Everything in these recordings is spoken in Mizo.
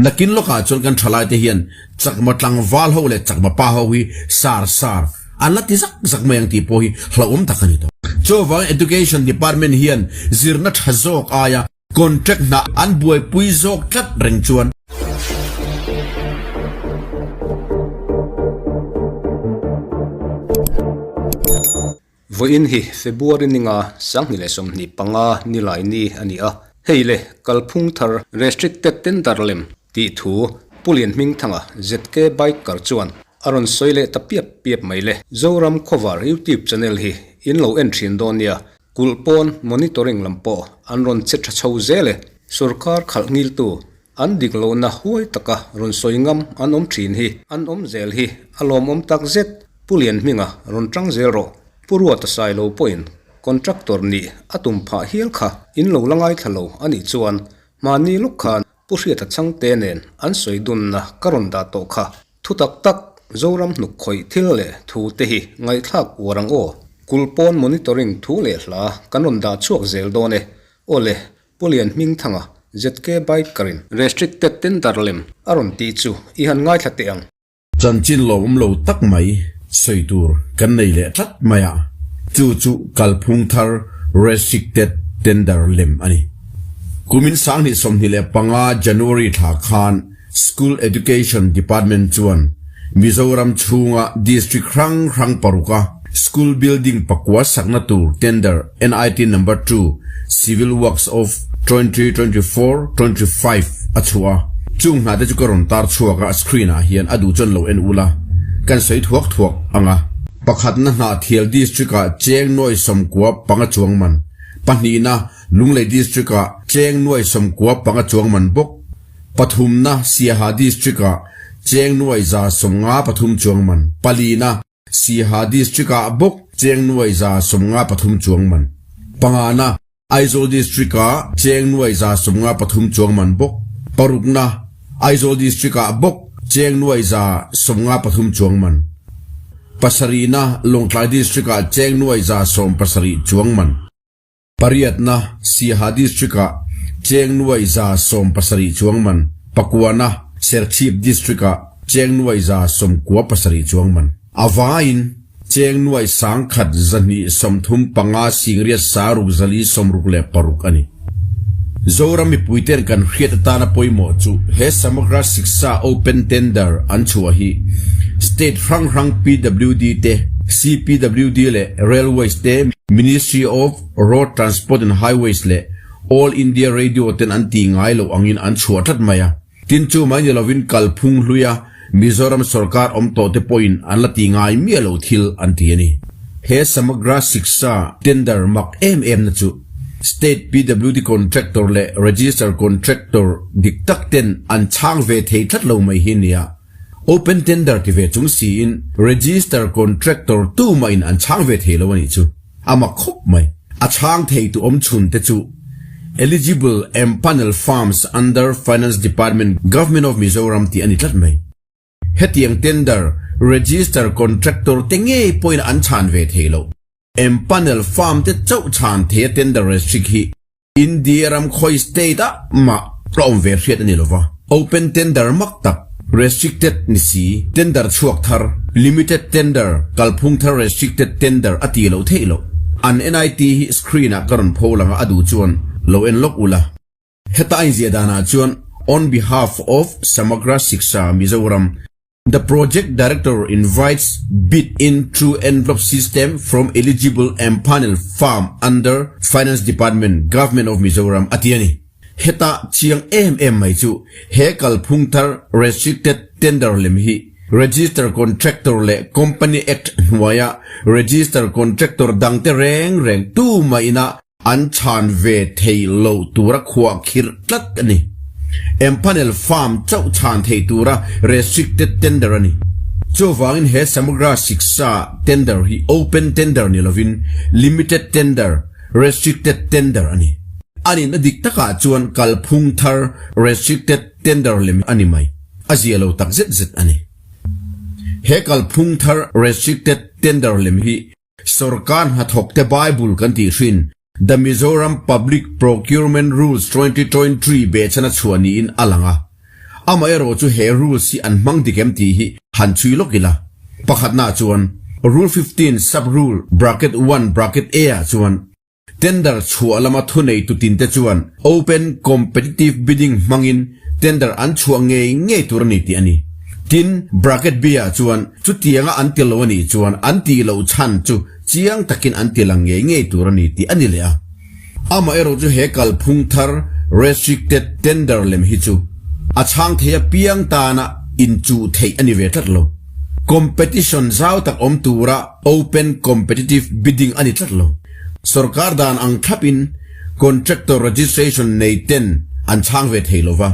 Nakin lawkah chuan kan thalaite hian chakma tlangval ho leh chakma pa ho hi sar sar an la ti zak zak mai ang tih pawh hi hlauhawm tak a ni tawh. Chuvangin Education Department hian zirna tha zawk aia contract hna an buaipui zawk tlat reng chuan, Vawiin hi February ninga 2025 nilai ni a ni a, hei le kalphung thar Restricted Tender lem tih thu Pu Lianhmingthanga ZK Biker chuan a rawn sawi leh ta piap piap mai le. Zoram Khawvar YouTube channel hi in lo en thin dawn nia, kulh pawn monitoring lam pawh an rawn che tha chho zel e. Sorkar khalh ngiltu an dik lohna huai taka rawn sawi ngam an awm thin hi an awm zel hi a lawmawm tak zet. Pu Lianhminga rawn tang zel rawh. Pu Ruata Sailo pawhin contractor nih a tum phah hial kha in lo la ngaithla lo a nih chuan mahni lawk khan Pu Hriata Changte nen an sawi dunna ka rawn dah tawh kha. Thu tak tak, Zoram hnuk khawih thil leh thu te hi ngaihthlak uar ang aw. Kulh pawn monitoring thu leh hla kan rawn dah chhuak zel dawn e. Aw le, Pu Lianhmingthanga, ZK Biker in restricted tender lem a rawn tih chu i han ngaithla teh ang. Chanchin lawmawm lo tak mai sawi tur kan nei leh tlat mai a, chu chu kalphung thar restricted tender lem a ni. Kumin 2025 January thla khan School Education Department chuan Mizoram chhunga district hrang hrang paruka school building pakua sakna tur tender NIT number two Civil Works of 2024 25 a chhuah a, chung hna te chu ka rawn tar chhuak a, screen ah hian a duh chuan lo en ula, kan sawi thuak thuak ang a. Pakhatna Hnahthial District ah cheng nuai sawmkua panga chuang man, pahnihna Lunglei District ah cheng nuai sawmkua panga chuang man bawk, pathumna Siaha District ah cheng nuai 153 chuang man, palina Siaha District ah bawk cheng nuai 153 chuang man. Pangana, Aizawl District ah cheng nuai 153 chuang man bawk. Parukna, Aizawl District ah bawk cheng nuai 153 chuang man. Pasarihna, Lawngtlai District ah cheng nuai 17 chuang man. Pariatna, Siaha District ah cheng nuai 17 chuang man. Pakuana, Serchhip District ah cheng nuai 97 chuang man. A vaiin cheng nuai 1,235 singriat saruk zali sawmruk leh paruk a ni. Zoram mipuiten kan hriat atana pawimawh chu he Samagra Shiksha Open Tender an chhuah hi State hrang hrang PWD te, CPWD leh Railways te, Ministry of Road Transport and Highways leh All India Radio ten an tih ngai loh angin an chhuah tlat mai a. Tin chu mai ni lovin kalphung hluia Mizoram sorkar awm tawh te pawhin an la tih ngai miah lo thil an ti a ni. He Samagra Shiksha tender mak em em na chu State PWD contractor leh Register contractor dik tak ten an chhang ve thei tlat lo mai hi nia. Open tender ti ve chung siin Register contractor tumah in an chhang ve thei lo a nih chu. A mak khawp mai. A chhang thei tu awm chhun te chu Eligible Empanel Farms under Finance Department Government of Mizoram tih a ni tlat mai. Hetiang tender register contractor te ngei pawhin an chhan ve thei lo. Empanel farm te chauh chhan thei a tender restrict hi India ram khawi state ah mah a awm ve hriat a ni lova. Open tender mak tak, restricted ni si, tender chhuak thar, limited tender, kalphung thar restricted tender a tih loh theih loh. An NIT hi screen ah ka rawn pho lang a, a duh chuan lo en lawk ula. Heta a inziah danah chuan On behalf of Samagra Shiksha Mizoram, The project director invites bid in through envelope system from eligible empanel firm under Finance Department, Government of Mizoram a ti a ni. Heta chiang em em mai chu he kalphung thar restricted tender lem hi register contractor leh Company Act hnuaia register contractor dangte reng reng tumah ina An chhan ve thei lo tura khuah khirh tlat a ni. Empanel farm chauh chhan thei tura restricted tender a ni. Chuvangin he Samagra Shiksha tender hi open tender ni lovin limited tender, restricted tender a ni. A nihna dik takah chuan kalphung thar restricted tender lem a ni mai. A zia lo tak zet zet a ni. He kalphung thar restricted tender lem hi Sorkar hnathawkte Bible kan tih hrin The Mizoram Public Procurement Rules 2023 behchhan a chhuah niin a lang a. Amaherawh chu he rules hi an hmang dik em tih hi han chhui lawk ila. Pakhatnaah chuan Rule 15 sub rule bracket one bracket A ah chuan tender chhuah lama thunei tutin te chuan open competitive bidding hmangin tender an chhuah ngei ngei tur a ni tih a ni. Tin, bracket B ah chuan chutianga an ti lo a nih chuan an tih loh chhan chu chiang takin an ti lang ngei ngei tur a ni tih a ni leh a. Amaherawh chu he kalphung thar restricted tender lem hi chu a chhang thei apiang tana inchuh theih a ni ve tlat lo. Competition zau tak awm tura open competitive bidding a ni tlat lo. Sorkar dan ang thlapin contractor registration nei ten an chhang ve thei lo va.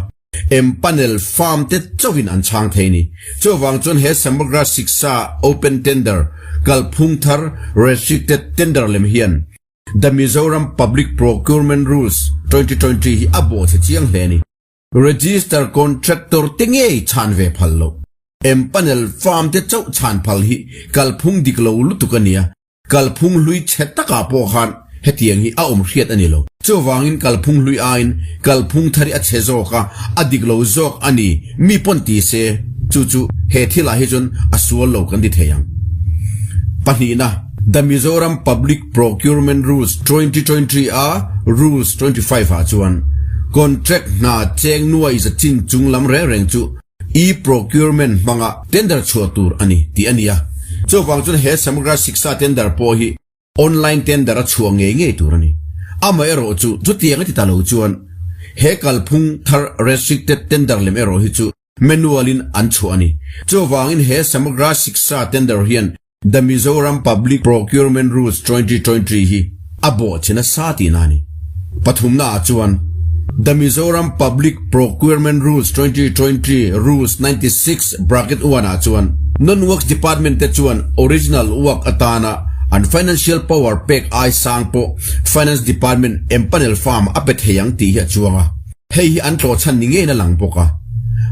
Empanel farm te chauhin an chhang thei a ni. Chuvang chuan he Samagra Shiksha Open Tender kalphung thar Restricted Tender lem hian The Mizoram Public Procurement Rules 2020 hi a bawhchhe chiang hle a ni. Register Contractor te ngei chhan ve phal loh. Empanel farm te chauh chhan phal hi kalphung dik lo lutuk a nia. Kalphung hlui chhe takah pawh khan hetiang hi a awm hriat a ni lo. Chuvangin kalphung hlui aiin kalphung thar hi a chhe zawk a, a dik lo zawk a ni, mi pawn ti se, chu chu he thilah hi chuan a sual lo kan ti thei ang. Pahnihna, The Mizoram Public Procurement Rules 2020 a Rules 25 ah chuan contract hna cheng nuai za chin chung lam reng reng chu E-procurement hmanga tender chhuah tur a ni tih a ni a. Chuvang chuan he Samagra Shiksha tender pawh hi online tender a chhuah ngei ngei tur a ni. Amaherawh chu chutiang a ti ta lo chuan he kalphung thar restricted tender lem erawh hi chu manual in an chhuah a ni. Chuvangin he Samagra Shiksha tender hian The Mizoram Public Procurement Rules 2020 hi a bawhchhe nasa tihna a ni. Pathumna ah chuan The Mizoram Public Procurement Rules 2020 Rules 96 bracket 1 ah chuan Non-Works Department te chuan original work atana an financial power pek ai sang pawh Finance Department empanel firm a pe thei ang tih hi a chuang a. Hei hi an tlawhchhan ni ngeiin a lang bawk a.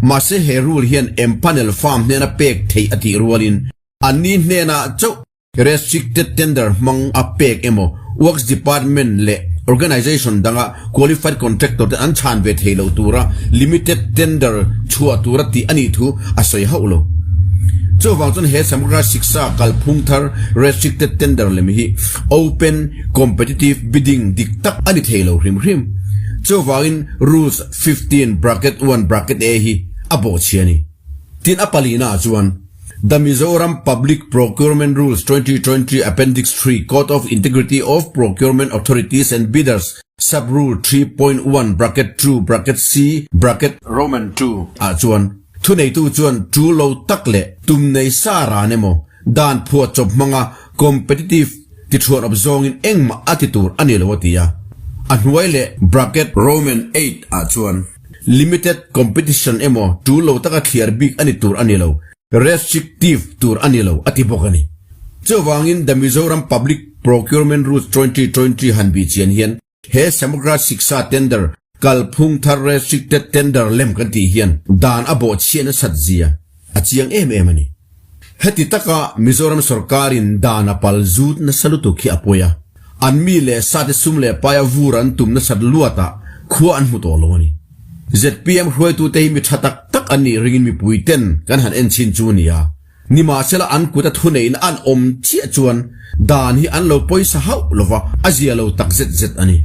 Mahse he rule hian empanel firm hnena pek theih a tih rualin Anni hnenah chauh restricted tender hmang a pek emaw Works Department leh Organisation danga qualified contractor te an chhan ve thei loh tura limited tender chhuah tura tih a nih thu a sawi hauh lo. Chuvang chuan he Samagra Shiksha kalphung thar restricted tender lem hi open competitive bidding dik tak a ni thei lo hrim hrim. Chuvangin Rules 15 bracket 1 bracket A hi a bawhchhia a ni. Tin a palina chuan The Mizoram Public Procurement Rules 2020 Appendix 3 Code of Integrity of Procurement Authorities and Bidders Sub-Rule 3.1 bracket 2 bracket C bracket Roman 2 ah chuan thuneitu chuan tul lo tak leh tum nei sa ran emaw dan phuah chawp hmanga competitive tithuan awp zawngin engmah a ti tur a ni lo a ti a. A hnuai leh bracket Roman 8 ah chuan Limited competition emaw tul lo taka thliar bik a ni tur a ni lo, restrictive tur a ni lo a ti bawk a ni. Chuvangin The Mizoram Public Procurement Rules 2020 han bih chian hian he Samagra Shiksha tender kalphung thar restricted tender lem kan tih hian dan a bawhchhiah nasat zia a chiang em em a ni. Heti taka Mizoram sorkarin dan a pal zut nasa lutuk hi a pawi a, an mi leh sate sum leh paia vur an tum nasat luatah khua an hmu tawh lo a ni. Zpm hruaitute hi mi tha tak tak an nih ringin mipui ten kan han en chhin chu a ni a, nimahsela an kut a thuneihna an awm chiah chuan dan hi an lo pawisa hauh lova a zia lo tak zet zet a ni.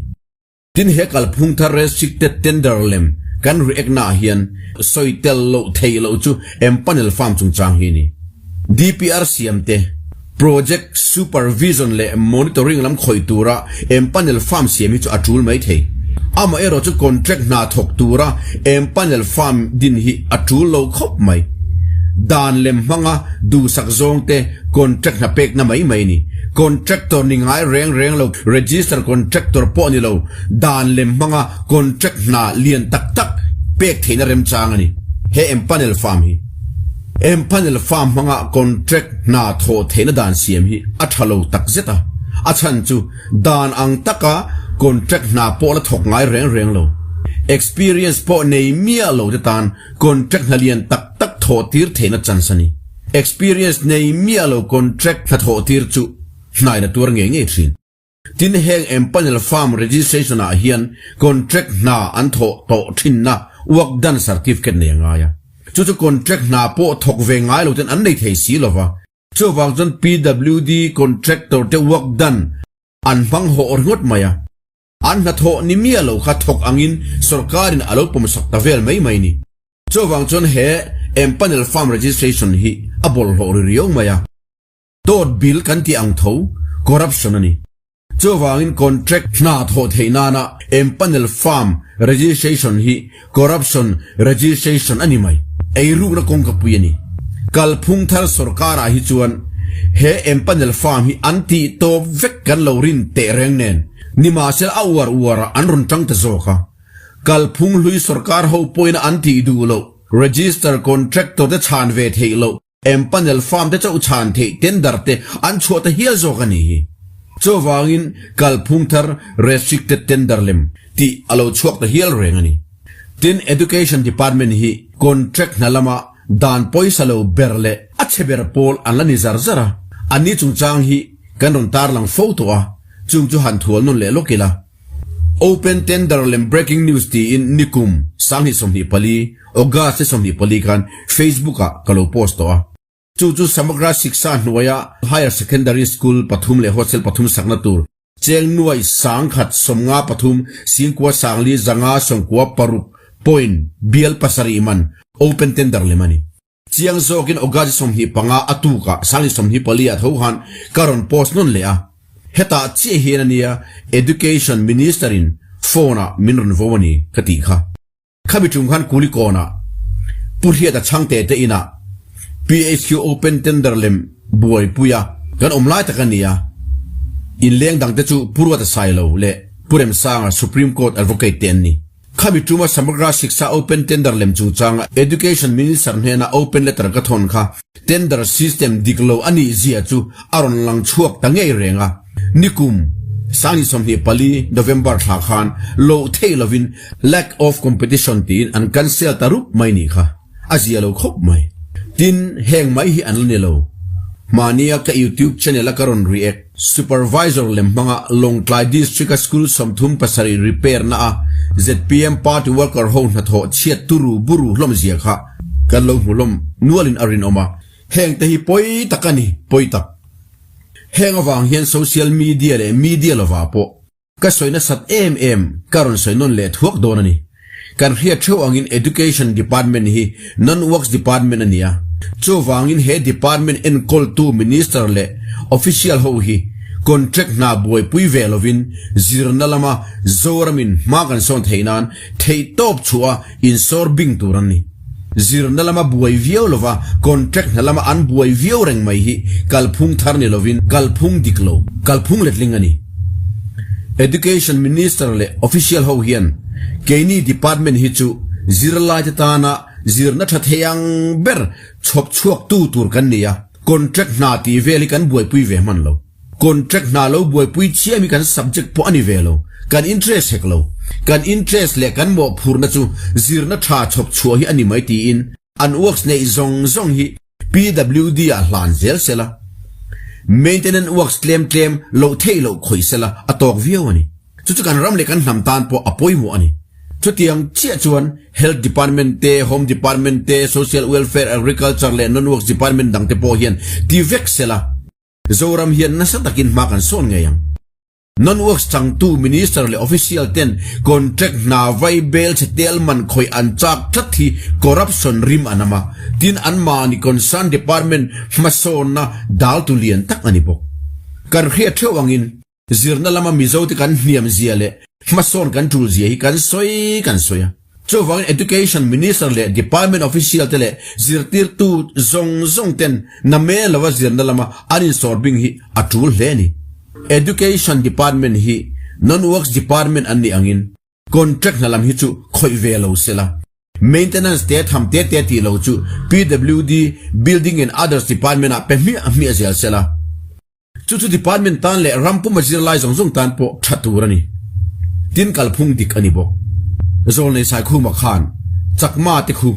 Tin he kalphung thar restricted tender lem kan react na ah hian sawi tel loh theih loh chu empanel farm chungchang hi a ni. DPR siam te, project supervision leh monitoring lam khawih tura empanel farm siam hi chu a tul mai thei. Amaherawh chu contract hna thawk tura empanel farm din hi a tul lo khawp mai. Dan lem hmanga duhsak zawng te Contract hna pekna mai mai ni. Contractor ni ngai reng reng lo, register contractor pawh ni lo, dan lem hmanga contract hna lian tak tak pek theihna remchang a ni. He empanel farm hi empanel farm hmanga contract hna thawh theihna dan siam hi a tha lo tak zet a, a chhan chu dan ang taka contract hna pawh la thawk ngai reng reng lo, experience pawh nei miah lo te tan contract hna lian tak tak thawh tir theihna chance a ni. Experience nei miah lo contract hnathawh tir chu hnaina tuar ngei ngei thin. Tin heng empanel farm registration ah hian contract hna an thawh tawh thinna Work done certificate nei a ngai a. Chu chu contract hna pawh thawk ve ngai lo ten an nei thei si lova. Chuvang chuan PWD contractor te work done an hmang hawh ringawt mai a. An hnathawh ni miah lo kha thawk angin sorkarin a lo pawmsak ta vel mai mai ni. Chuvang chuan he empanel farm registration hi a bawlhhlawh ri riau mai a. Dawt bill kan tih ang tho, corruption a ni. Chuvangin contract hna thawh theih nana empanel farm registration hi corruption registration a ni mai. Eirukna kawngka pui a ni. Kalphung thar sorkarah hi chuan he empanel farm hi an tih tawp vek kan lo rin teh reng nen nimahsela a uar uarah an rawn tang ta zawk a. Kalphung hlui sorkar ho pawhin an tih duh loh, register contractor te chhan ve theih loh, Empanel farm te chauh chhan theih tender te an chhuah ta hial zawk a nih hi. Chuvangin kalphung thar restricted tender lem tih a lo chhuak ta hial reng a ni. Tin, Education Department hi contract hna lama dan pawisa lo ber leh a chhe ber pawl an la ni zar zar a, anni chungchang hi kan rawn tarlang fo tawh a, chung chu han thual nawn leh lawk ila. Open Tender lem Breaking News tiin nikum 2024, August ni 24 khan Facebook ah ka lo post tawh a. Chu chu Samagra Shiksha hnuaia Higher Secondary School pathum leh Hostel pathum sakna tur cheng nuai 1073 singkua sangli zanga sawmkua paruk point bial pasarih man Open Tender lem a ni. Chiang zawkin August 25 a tukah 2024 ah tho khan ka rawn post nawn leh a. Hetah chiah hian a nia Education Minister in phone ah min rawn vo a ni ka tih kha. Khami tum khan Kulikawnah Pu Hriata Chhangte te inah PHQ Open Tender lem buaipui a kan awm lai tak a ni a. Inleng dangte chu Pu Ruata Sailo leh Pu Remsanga Supreme Court Advocate te an ni. Khami tuma Samagra Shiksha Open Tender lem chungchanga Education Minister hnena open letter ka thawn kha tender system dik lo a nih zia chu a rawn lang chhuak ta ngei reng a. Nikum 2024 November thla khan loh theih lovin lack of competition tiin an cancel ta rup mai nih kha. A zia lo khawp mai. Tin, heng mai hi an la ni lo. Hmahnia ka YouTube channel a ka rawn react. Supervisor lem hmanga Lawngtlai District-a school 37 repair na a zpm party worker ho hnathawh chhiat turu buru hlawm zia kha kan lo hmu hlawm nualin a rinawm a. Heng te hi pawi tak a ni, pawi tak. Heng avang hian social media leh media lovah pawh Ka sawi nasat em em, ka rawn sawi nawn leh thuak dawn a ni. Kan hriat theuh angin Education Department hi Non-Works Department a ni a, chuvangin he department enkawltu Minister leh Official ho hi contract hna buaipui ve lovin zirna lama Zoramin hma kan sawn theih nan theihtawp chhuah a insawr bing tur an ni. Zirna lama buai viau lova contract hna lama an buai viau reng mai hi kalphung thar ni lovin kalphung dik lo, kalphung letling a ni. Education Minister leh official ho hian keini department hi chu zirlaite tana zirna tha thei ang ber chhawp chhuak tu tur kan ni a, contract hna tih vel hi kan buaipui ve hman lo. Contract hna lo buaipui chiam hi kan subject pawh a ni ve lo, kan interest hek lo. Kan interest leh kan mawhphurna chu zirna tha chhawp chhuah hi a ni mai tiin an works neih zawng zawng hi PWD ah hlan zel sela, maintenance works tlem tlem loh theih loh khawih sela a tawk viau a ni. Chu chu kan ram leh kan hnam tan pawh a pawimawh a ni. Chutiang chiah chuan Health Department te, Home Department te, Social Welfare, Agriculture leh Non-Works Department dangte pawh hian ti vek sela, Zoram hian nasa takin hma kan sawn ngei ang. Non-works changtu Minister leh Official ten contract hna vai bel chhe tel man khawih an chak tlat hi corruption rim a nam a, tin anmahni concern department hmasawnna daltu lian tak a ni bawk. Kan hriat theuh angin Zirna lama Mizote kan hniam zia leh hmasawn kan tul zia hi kan sawi kan sawi a. Chuvangin Education Minister leh Department Official te leh zirtirtu zawng zawng ten name lova zirna lama an insawr bing hi a tul hle a ni. Education Department hi Non-Works Department an nih angin Contract hna lam hi chu khawih ve lo sela. Maintenance te tham te te tih lo chu PWD, Building and Others Department ah pe hmiah hmiah zel sela. Chu chu department tan leh ram puma zirlai zawng zawng tan pawh tha tur a ni. Tin kalphung dik a ni bawk. Zawlnei Saikhuma khan Chakma te khu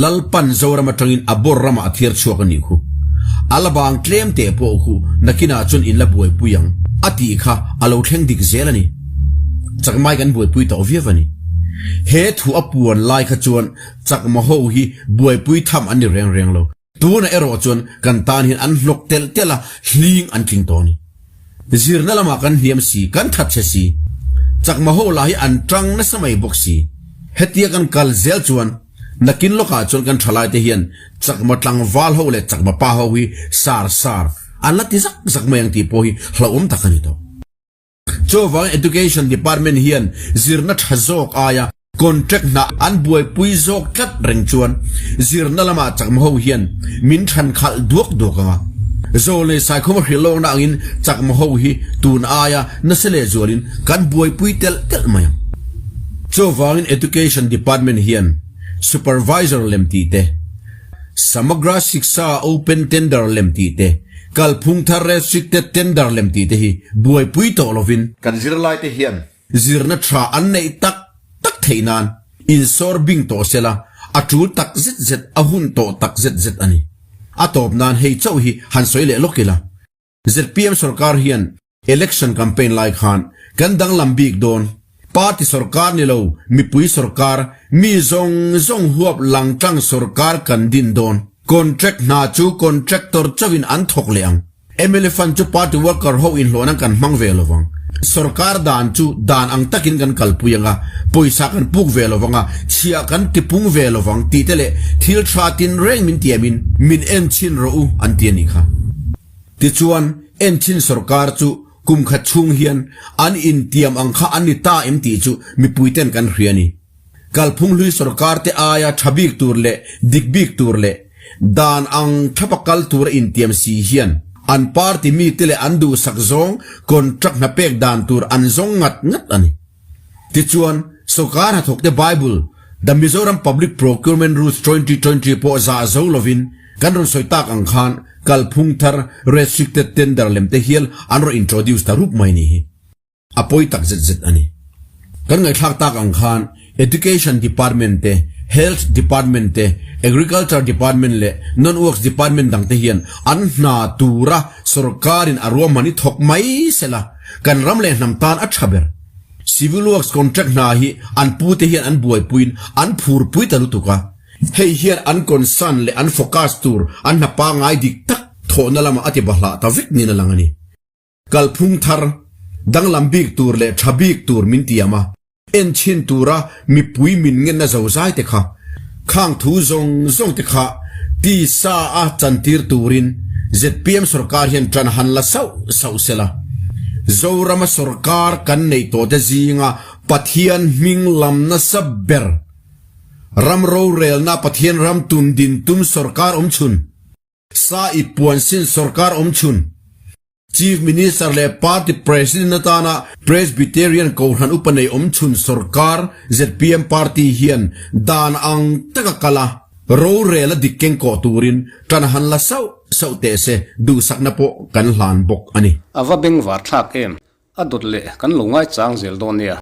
Lalpan Zoram atangin a bawr ramah a thiar chhuak a nih khu. A la bang tlem teh pawh khu nakinah chuan in la buaipui ang a tih kha a lo thleng dik zel a ni. Chakmai kan buaipui tawh viau a ni. He thu a puan lai kha chuan Chakma ho hi buaipui tham an ni reng reng lo. Tunah erawh chuan kan tan hian an hlawk telh telh a, hling an tling tawh a ni. Zirna lamah kan hniam si, kan that che si. Chakma ho lah hi an tang nasa mai bawk si. Hetia kan kal zel chuan nakin lawkah chuan kan thalaite hian Chakma tlangval ho leh Chakma pa ho hi sar sar an la ti zak zak mai ang tih pawh hi hlauhawm tak a ni tawh. Chuvangin Education Department hian zirna tha zawk aia contract hna an buaipui zawk tlat reng chuan zirna lamah Chakma ho hian min than khalh duak duak ang a. Zawlnei Saikhawma hrilh lawkna angin Chakma ho hi tun aia nasa lehzualin kan buaipui telh telh mai ang. Chuvangin Education Department hian Supervisor lem tih te, Samagra Shiksha Open Tender lem tih te, Kalphung thar restricted tender lem tih te hi buaipui tawh lovin, kan zirlaite hian zirna tha an neih tak tak theih nan insawr bing tawh sela a tul tak zet zet a hun tawh tak zet zet a ni. A tawp nan hei chauh hi han sawi leh lawk ila. Zpm sorkar hian Election campaign lai khan kan danglam bik dawn. Party sorkar ni lo, mipui sorkar, mi zawng zawng huap langtlang sorkar kan din dawn. Contract hna chu contractor chauhin an thawk leh ang. Mla fund chu party worker ho inhlawh nan kan hmang ve lovang. Sorkar dan chu dan ang takin kan kalpui ang a, pawisa kan puk ve lovang a, chhiah kan tipung ve lovang tih te leh thil tha tinreng min tiamin min enchhin rawh u an ti a nih kha. Tichuan, enchhin sorkar chu kum khat chhung hian an intiam ang kha an ni ta em tih chu mipuiten kan hria a ni. Kalphung hlui sorkar te aia tha bik tur leh dik bik tur leh dan ang thapa kal tura intiam si hian an party mite leh an duhsak zawng contract hna pek dan tur an zawng ngat ngat a ni. Tichuan, sorkar hnathawkte Bible, The Mizoram Public Procurement Rules 2020 pawh zah zo lovin kan rawn sawi tak ang khan kalphung thar restricted tender lem te hial an rawn introduce ta rup mai ni hi. A pawi tak zet zet a ni. Kan ngaihthlak tak ang khan Education Department te, Health Department te, Agriculture Department leh Non-Works Department dang te hian an hna tura sorkarin a ruahman hi thawk mai sela kan ram leh hnam tan a tha ber. Civil Works contract hna hi an pute hian an buaipuiin an phurpui ta lutuk a, hei hian an concern leh an focus tur an hna pangngai dik tak thawhna lamah a ti bahlah ta vek niin a lang a ni. Kalphung thar, danglam bik tur leh tha bik tur min tiam a. Enchhin tura mipui min ngenna zozai te kha, khang thu zawng zawng te kha tisa a chantir turin zpm sorkar hian ṭan han la sauh sauh sela. Zorama sorkar kan neih tawh te zinga Pathian hming lam nasa ber, ram rorelna Pathian ram tun din tum sorkar awm chhun, sa i puan sin sorkar awm chhun, Chief Minister leh Party President atana Presbyterian Kohhran upa nei awm chhun sorkar zpm Party hian dan ang taka kal a, rorel a dik keng kawh turin tan han la sauh sauh teh se duhsakna pawh kan hlan bawk a ni. A va bengvar thlak em? A dawt leh kan lo ngaichang zel dawn nia.